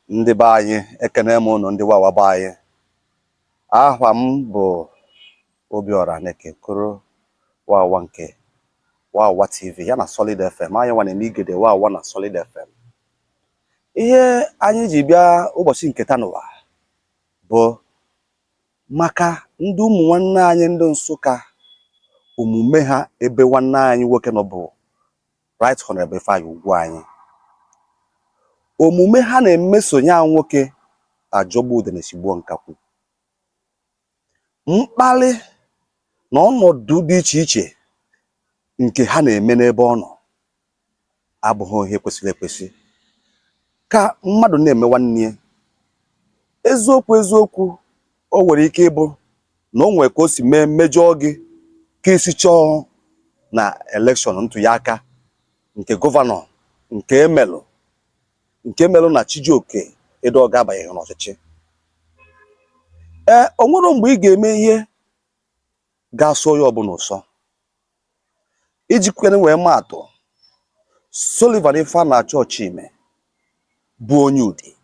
Ndị be anyị, ekene m ụnụ, ndị Wawa be anyị. Aha m bụ Obiora Aneke Okoro Wawa nke Wawa TV ya na Solid FM. Anyị nwa na-eme igede Wawa na Solid FM. Ihe anyị ji bịa ụbọchị nke taa n'ụwa bụ maka ndị ụmụ nwanne anyị ndị Nsụka, omume ha ebe nwanne anyị nwoke nọ bụ Right Honorable Ifeanyi Ugwuanyi. Omume ha na-emeso ya nwoke ajọgbu udene sigbuo nkakwụ. Mkparị na ọnọdụ dị iche iche nke ha na-eme n'ebe ọ nọ abụghị ihe kwesịrị ekwesị ka mmadụ na-eme nwanne ya. Eziokwu eziokwu, o nwere ike ịbụ na o nwere ka o si mee mejọọ gị ka isi chọọ na election ntụliaka nke governor nke emelụ na Chijioke Edeoga abanyeghị n'ọchịchị. Ee, o nwere mgbe ị ga-eme ihe ga-asọ onye ọbụla ụsọ. Iji kwere wee maa atụ, Sullivan Ifeanacho Chime bụ onye Udi,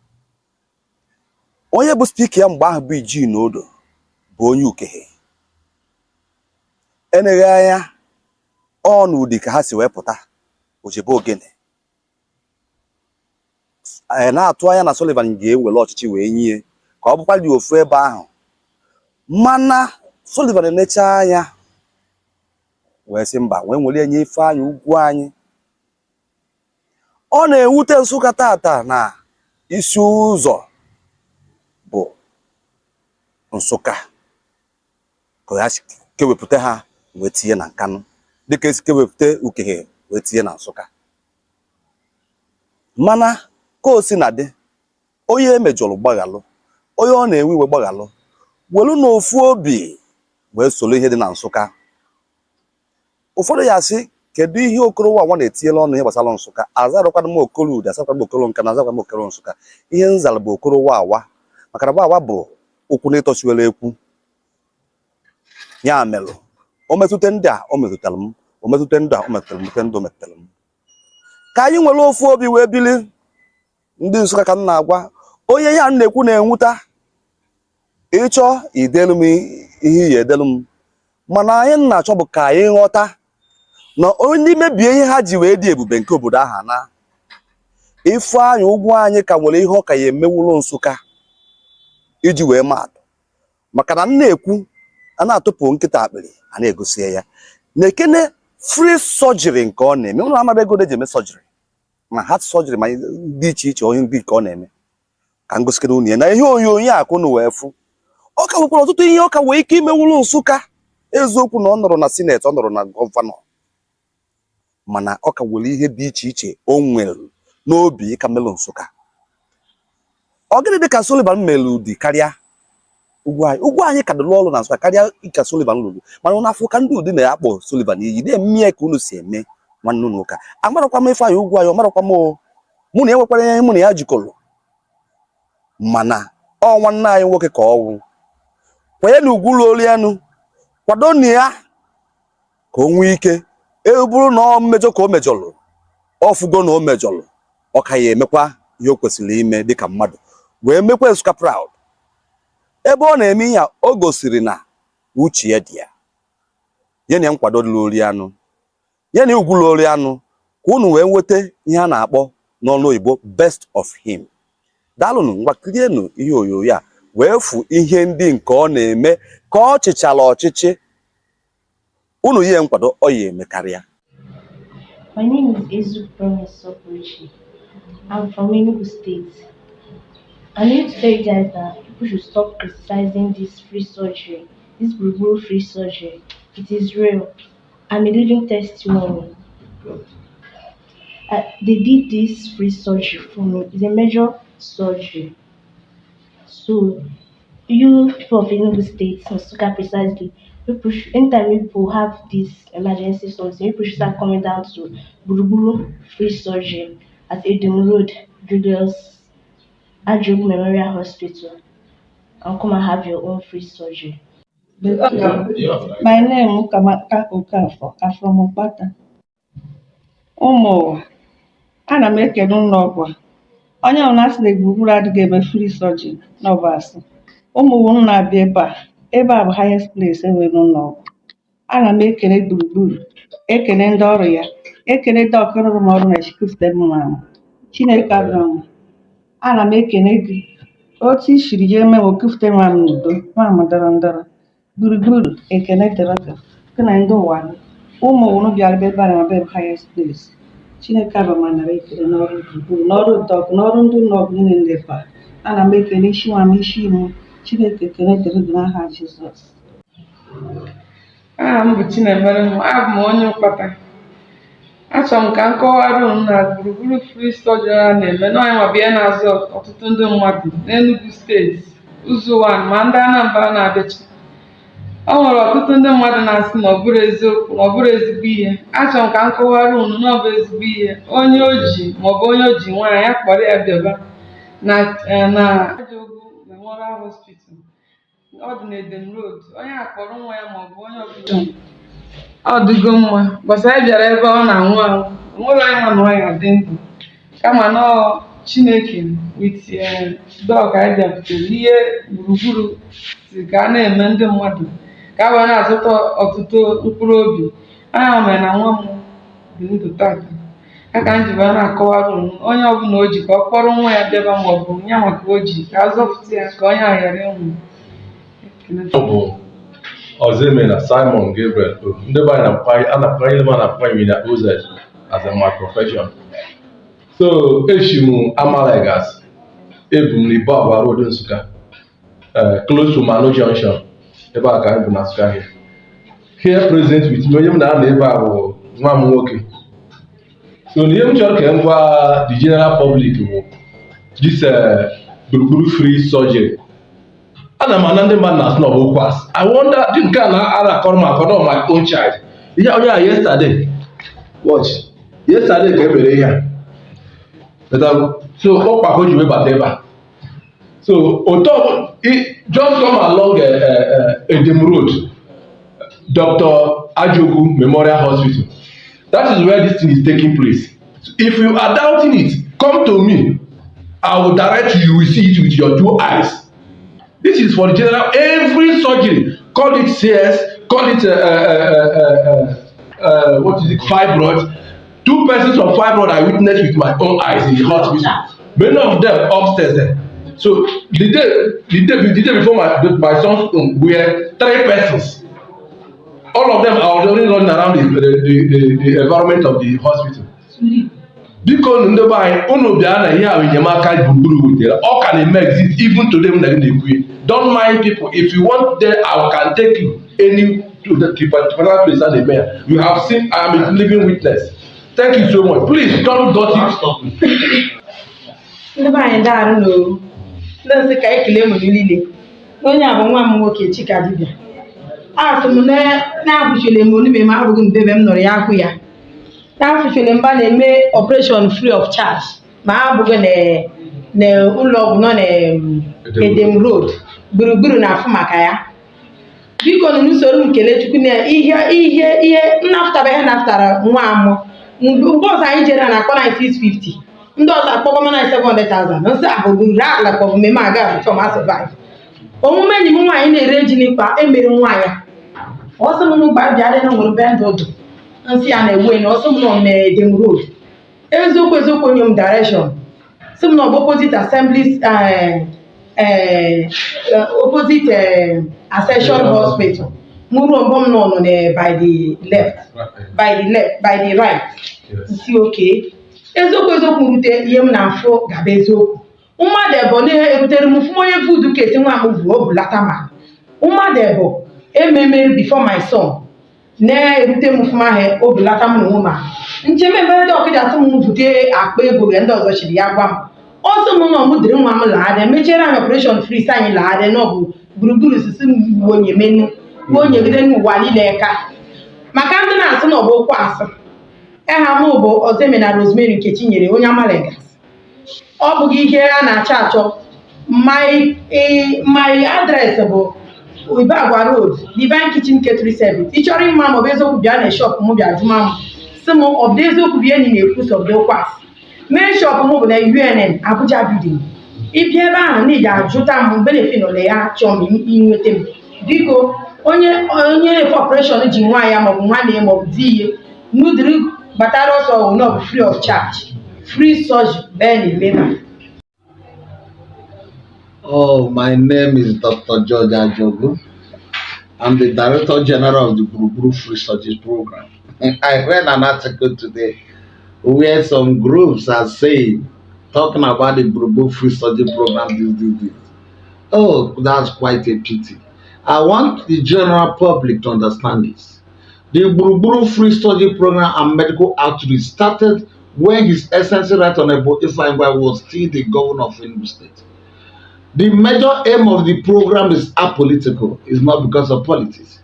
onye bụ speaker ya mgbe ahụ bụ Eugene Odo bụ onye Ukehe. Eneghị anya ọ n'Udi ka ha si wee pụta ojebe ogene. Anyị na-atụ anya na Sullivan ga-ewere ọchịchị wee nye ka ọ bụkwa dị ofu ebe ahụ, mana Sullivan enecha anya wee sị mba, wee nwere nye Ifeanyi Ugwuanyi. Ọ na-ewute Nsụka tata na isi ụzọ bụ Nsụka ka ha si kewepụta ha wee tinye na Nkanụ, dịka esi kewepụta Ukehe wee tinye na Nsụka. Mana ka o si na dị, onye emejọrọ gbaghalụ, onye ọ na-ewe iwe gbaghalụ, welu n'ofu obi wee soro ihe dị na Nsụka. Ụfọdụ ya sị, kedu ihe Okoro Wawa na-etinyela ọnụ ihe gbasara Nsụka? Azarụkwana m Okoro Udi, azakwana m Okoro Nkanụ, azakwana m Okoro Nsụka. Ihe m zara bụ Okoro Wawa, maka na Wawa bụ okwu na-ịtọchiwere ekwu. Ya melụ o metụta ndị a, o metụtara m, o metụta ndị a, o metụtara m, metụta ndị o metụtara m. Ka anyị nwere ofu obi wee bili. Ndị Nsụka ka m na-agwa, onye ya m na-ekwu na-enwuta, ịchọ idelu m ihe iyi edelu m, mana anyị na-achọ bụ ka anyị ghọta na ndị mebie ihe ha ji wee dị ebube nke obodo ahụ na Ifeanyi Ugwuanyi ka nwere ihe ọ ka ya emewuru Nsụka iji wee maa atụ, maka na m na-ekwu a na-atụpụ nkịta akpịrị a na-egosi ya na-ekene free surgery nke ọ na-eme. Ụlọ amara ego eji eme surgery, ma heart surgery, ma dị iche iche, onye ndị nke ọ na-eme ka m gosikere unu ya na ihe onyonyo a ka unu wee fụ. Ọ ka nwekwara ọtụtụ ihe ọ ka nwee ike imewuru Nsụka. Eziokwu na ọ nọrọ na senate, ọ nọrọ na governor, mana ọ ka nwere ihe dị iche iche o nwere n'obi ịka melụ Nsụka. Ọ gịnị dị ka Sullivan mere Udi karịa Ugwuanyi? Ugwuanyi ka dịrụ ọrụ na Nsụka karịa ka Sullivan lụrụ, mana ụnụ afọ ka ndị Udi na-akpọ Sullivan iyi na-eme ya ka unu si eme nwanne unu ụka. Amarakwa m Ifeanyi Ugwuanyi, ọ marakwa m o, mụ na ya nwekwara ihe mụ na ya jikọrọ, mana ọ nwanne anyị nwoke ka ọ wụ. Kwanye na ugwu ruolu enu, kwado na ya ka o nwee ike. E bụrụ na ọ mmejọ ka o mejọrọ, ọ fụgo na o mejọrọ, ọ ka ya emekwa ihe o kwesịrị ime dịka mmadụ wee mekwa Nsụka proud. Ebe ọ na-eme ihe a, o gosiri na uche ya dị ya, ya na nkwado lụrụ anụ ya na ugwu lụrụ anụ, ka unu wee nweta ihe a na-akpọ n'ọnụ oyibo best of him. Daalụnụ. Ngwa, kirienụ ihe onyonyo a wee fụ ihe ndị nke ọ na-eme ka ọ chịchara ọchịchị. Unu ihe nkwado ọ ya emekarịa. My name is Ezu Promise Sopuruchi. I'm from Enugu State. I'm here to tell you guys that people should stop criticizing this free surgery, this Gburugburu free surgery. It is real. I'm a living testimony. They did this free surgery for me. It's a major surgery. So, you people of Enugu State, Nsukka precisely, people should, anytime people have this emergency something, people should start coming down to Gburugburu free surgery at Edem Road, Julius Ajogu Memorial Hospital, and come and have your own free surgery. My name Ukamaka Okafor, I'm from Upata. Ụmụ ụwa, ana m ekele ụlọ ọgwụ a. Onye ọbụla sị na Gburugburu adịghị eme free surgery na ọ bụ asị. Ụmụ m na-abịa ebe a. Ebe a bụ highest place enwere n'ụlọ ọgwụ. Ana m ekele Gburugburu, ekele ndị ọrụ ya, ekele doc rụrụ m ọrụ na Chikwufute m nwa m. Chineke abịa m. Ana m ekele gị otu i siri jee mee m okufute nwa m n'udo, nwa m dọrọ ndọrọ. Gburugburu, ekele dịrị gị, gị na ndị ụwa gị. Ụmụ unu bịara ebe a na be m highest place. Chineke abịa ma nara ekele n'ọrụ Gburugburu, n'ọrụ doc, n'ọrụ ndị ụlọ ọgwụ niile ndị ebe a. Ana m ekele isi nwa m, isi m. Chineke, ekele dịrị gị n'aha Jizọs. Aha m bụ Chinemerem, abụ m onye Ụkpata. Achọrọ m ka m kọwara unu na Gburugburu free surgery a na-eme na ọnya bụ ihe na-azụ ọtụtụ ndị mmadụ n'Enugu Steeti, ụzọ ma ndị Anambra na-abịachi. O nwere ọtụtụ ndị mmadụ na-asị na ọ bụrụ eziokwu, na ọ bụrụ ezigbo ihe. Achọrọ m ka m kọwara unu na ọ bụ ezigbo ihe. Onye oji maọbụ onye oji nwaanyị ya kpọrọ ya bịaba na Ajogwu Memorial Hospital. Ọ dị n'Edem Road. Onye a kpọrọ nwa ya maọbụ onye ọbụla, ọ dịgo mma. Gbasa anyị bịara ebe ọ na-anwụ anwụ, o nwere onye ma na ọ ya dị ndụ, kama na ọ Chineke with doc anyị bịakwutere. Ihe Gburugburu si ka a na-eme ndị mmadụ ka a wee na-azụta ọtụtụ mkpụrụ obi anya mere na nwa m dị ndụ tata. Ya ka m ji wee na-akọwara unu, onye ọbụla o ji ka ọ kpọrọ nwa ya bịaba, maọbụ ya maka o ji ka a zọpụta ya ka onye a ghara ịnwụ. Ekele. Ọ bụ Ozemena Simon Gabriel O. Ndị be anyị na-akpọ, a na-akpọ m, a na-akpọ Engineer OZ as in my profession. So eshi m Amalegas, ebu m n'Ibagwa Road, Nsụka, close to Manu Junction. Ebe a ka anyị bụ na Nsụka here. Here present with me, onye m na-anọ ebe a bụ nwa m nwoke. So ihe m chọrọ ka m gwa the general public bụ this Gburugburu free surgery, ana m ana ndị mmadụ na-asị na ọ bụ okwu asị. I wonder dị nke a na a na-akọrọ m akọrọ my own child. Ihe onye a yesterday, watch, yesterday ka e mere ihe a. So ọkpa ka o ji wee bata ebe a. So otu just come along Edem Road, Dr. Ajogu Memorial Hospital, that is where this thing is taking place. So if you are doubting it, come to me, I will direct you. You will see it with your two eyes. This is for the general. Every surgery, call it CS, call it what is it, fibroid. Two persons of fibroid I witnessed with my own eyes in the hospital, many of them upstairs there. So the day before my son's own, we were three persons. All of them are already running around the environment of the hospital. Biko nu, ndị be anyị, unu bịa na ihe a enyemaka Gburugburu wetara. Ọ ka na-eme exist even today m na gị na-ekwu ya. Don't mind people. If you want there, I can take you any to the particular place a na-eme ya. You have seen, I am a living witness. Thank you so much. Please don't dot it. Ndị be anyị, daarụ n'owu. Ndị nsị ka ekele m niile. Onye a bụ nwa m nwoke, Chika Dibịa. Asị m na na-akwụchile m onume m abụghị mbebe m nụrụ ya akwụ ya na-afụchile mba na-eme operation free of charge, ma abụghị na ụlọ ọgwụ nọ na Edem Road. Gburugburu na-afụ maka ya. Biko nụ, n'usoro m kelee Chukwu na ihe nnapụtara ihe napụtara nwa amụ. Mgbe ọzọ anyị jere na akpọ na 650, ndị ọzọ akpọkọ na 700,000. Nsị ahụ ruru ala ka ọ bụ mmemme aga before ma survive. Omume enyi m nwaanyị na-ere ji n'ikpa emere nwa ya, ọ sị m mgbe bịa na nwere bend ụdụ nsị ya na-ewu enyi. Ọsị m nọ na Edem Road. Eziokwu eziokwu, onye m direction sị m na ọ bụ opposite Assembly, opposite Ascension Hospital. Mụ ruo mbọ m nọ na by the left, by the left, by the right. Nsi oke eziokwu eziokwu, rute ihe m na-afụ gaba eziokwu. Mmadụ ebo na-erutere m fụ onye vudu kesi nwa m vu o bulata, ma mmadụ ebo ememere before my son na-erute m fụma ahụ o bulata m na onwe ma njem ebe ndị ọkịja sị m bute akpa ego ga ndị ọzọ chiri ya gwa m ọsọ m nọ m dịrị nwa m lagharịa, mechiere anyị operation free, sị anyị lagharịa na ọ bụ Gburugburu sisi m onye menu onyegide n'ụwa niile ka maka ndị na-asị na ọ bụ okwu asị. Aha m bụ Ozemena Rosemary Nkechinyere, onye Amalegas. Ọ bụghị ihe a na-achọ achọ. My address bụ Ibagwa Road, Divine Kitchen Catering Service. Ị chọrọ ịma ma ọ bụ eziokwu, bịa na shop m, bịa jụma m, sị m ọ bụ eziokwu bụ enyi na-ekwu sọ bụ okwu asị. Main shop m bụ na UNN Abuja building. Ịbịa ebe ahụ na ị ga-ajụta m mgbe na-efe nọ na ya chọọ m inweta m. Biko, onye onye na-efe operation ji nwa ya maọbụ nwanne ya maọbụ di ya n'udiri gbatara ọsọ na ọ bụ free of charge, free surgery bee na-eme ebe a. Oh, my name is Dr. George Ajogu. I'm the Director General of the Gburugburu Free Surgery Program. I read an article today where some groups are saying, talking about the Gburugburu Free Surgery Program, this, this, this. Oh, that's quite a pity. I want the general public to understand this. The Gburugburu Free Surgery Program and Medical Outreach started when His Excellency Right Honorable Ifeanyi was still the governor of Enugu State. The major aim of the program is apolitical. It's not because of politics.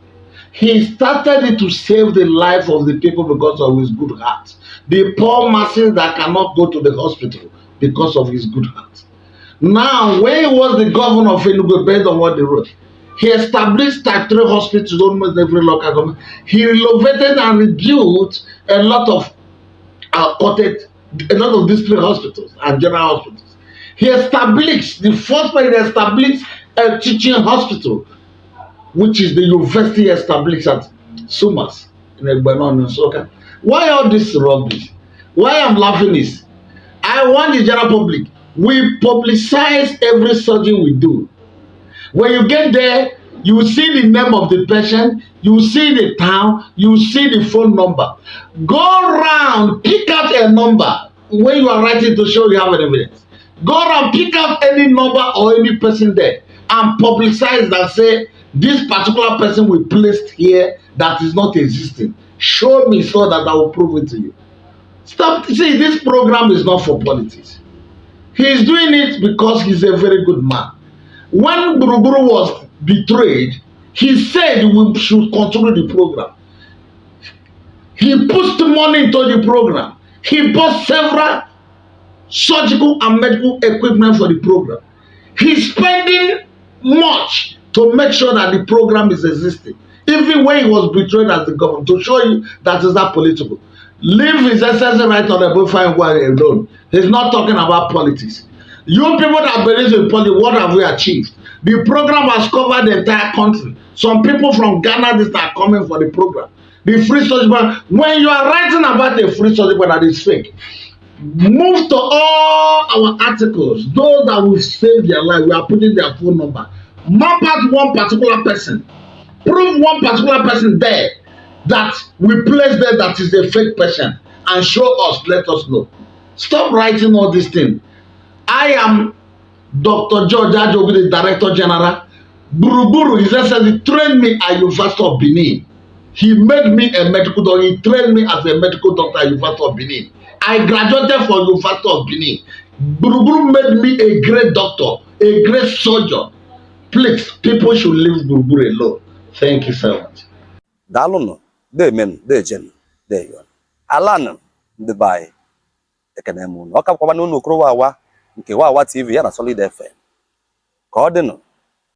He started it to save the life of the people because of his good heart. The poor masses that cannot go to the hospital because of his good heart. Now, when he was the governor of Enugu, based on what they wrote, he established type 3 hospitals almost every local government. He renovated and rebuilt a lot of cottage, a lot of district hospitals and general hospitals. He established, the first man he established a teaching hospital, which is the university established at Sumas in Egbenon in Nsukka. Why all this rubbish? Why I'm laughing is, I want the general public, we publicize every surgery we do. When you get there, you see the name of the patient, you see the town, you see the phone number. Go round, pick out a number when you are writing to show you have an evidence. Go round, pick out any number or any person there and publicize and say, this particular person we placed here that is not existing. Show me so that I will prove it to you. Stop. See, this program is not for politics. He is doing it because he's a very good man. When Gburugburu was betrayed, he said we should continue the program. He put money into the program. He bought several surgical and medical equipment for the program. He's spending much to make sure that the program is existing. Even when he was betrayed as the governor, to show you that is not political. Leave His Excellency Right Honorable Ifeanyi alone. He's not talking about politics. You people that believe in politics, what have we achieved? The program has covered the entire country. Some people from Ghana this are coming for the program. The free surgery. When you are writing about a free surgery that is fake, move to all our articles. Those that will save their life, we are putting their phone number. Map out one particular person. Prove one particular person there that we place there that is a fake person and show us, let us know. Stop writing all these things. I am Dr. George Ajogu, the Director General. Gburugburu, His Excellency, trained me at University of Benin. He made me a medical doctor. He trained me as a medical doctor at University of Benin. I graduated from University of Benin. Gburugburu made me a great doctor, a great surgeon. Please, people should leave Gburugburu alone. Thank you so much. Daalụnụ, deemenụ, deejenụ, deeyon alanụ, ndị be anyị, ekene m unu. Ọ ka bụkwa n'unu Okoro Wawa nke Wawa TV ya na Solid FM. Ka ọ dịnụ.